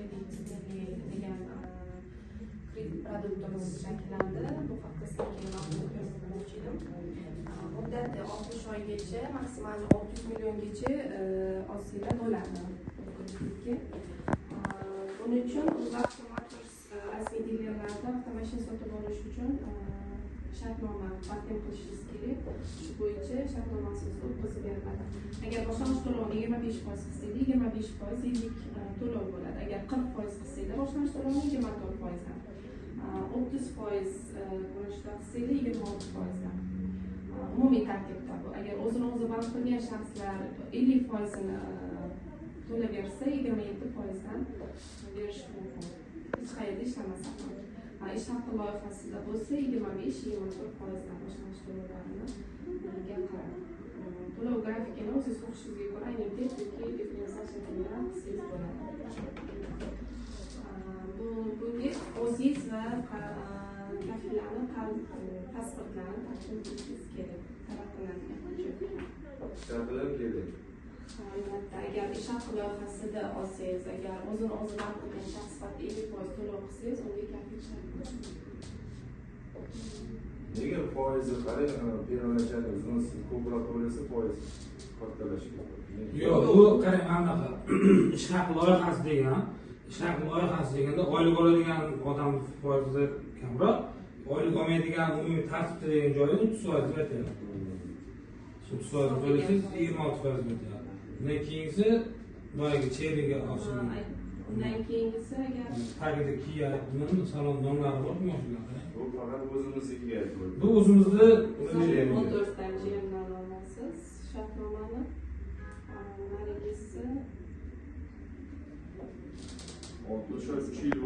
Credit degan kredit продукт imiz shakllandi. Bu haqda sizlarga ma'lumot bermoqchi edim. Muddati 60 oygacha, maksimal 600 milliongacha olsanglar bo'ladi bu kreditga. Buning uchun UzAuto Motors rasmiy dilerlarida avtomashina sotib olish uchun shartnoma taqdim qilishingiz kerak. Shu bo'yicha shartnoma asosida o'tkazib beriladi. Agar boshlang'ich to'lovni 25% qilsangiz, 25% yillik to'lov bo'ladi. Agar 40% qilsangiz, boshlang'ich to'lovni 24%dan. 30% bo'lishda qilsangiz, 26%dan. Umumiy tartibda bu. Agar o'zini o'zi band qilgan shaxslar 50%ini to'lab bersa, 27%dan berish mumkin. Hech qayerda ishlamasa ham. Ish haqi loyihasida bo'lsa 25-24%dan boshlang'ich to'lovlarini qarab. To'lov grafikini o'zingiz xohishingizga ko'ra annuitet yoki differensial shaklida qilsangiz bo'ladi. Bu bunga o'zingiz va kafillarni pasportlarni taqdim qilishingiz kerak talab qilinadigan hujjat. Kafilar kerak. Albatta, agar ish haqi loyihasida olsangiz, agar o'zini o'zi band qilgan shaxs sifatida 50% to'lov qilsangiz, unga kafil shart bo'ladi. Nega foizi qarang, первоначальный взнос ko'proq to'lasa foiz kattalashib ketadi. Yo'q, bu qarang, mana bunaqa ish haqi loyihasi degan, ish haqi loyihasi deganda oylik oladigan odam foizi kamroq, oylik olmaydigan umumiy tartibda degan joyida 30% deb aytyapti. Shu 30% to'lasangiz 26% o'tadi. Undan keyingisi boyagi Cheryga olsin. Undan keyingisi agar Tagida Kia, nima salon nomlari bor mashinalar, qarang. Bu faqat o'zimiznikiga aytib. Bu o'zimizni UzAuto Motorsdan GMdan olasiz shartnomani. Narigisi 63 yil.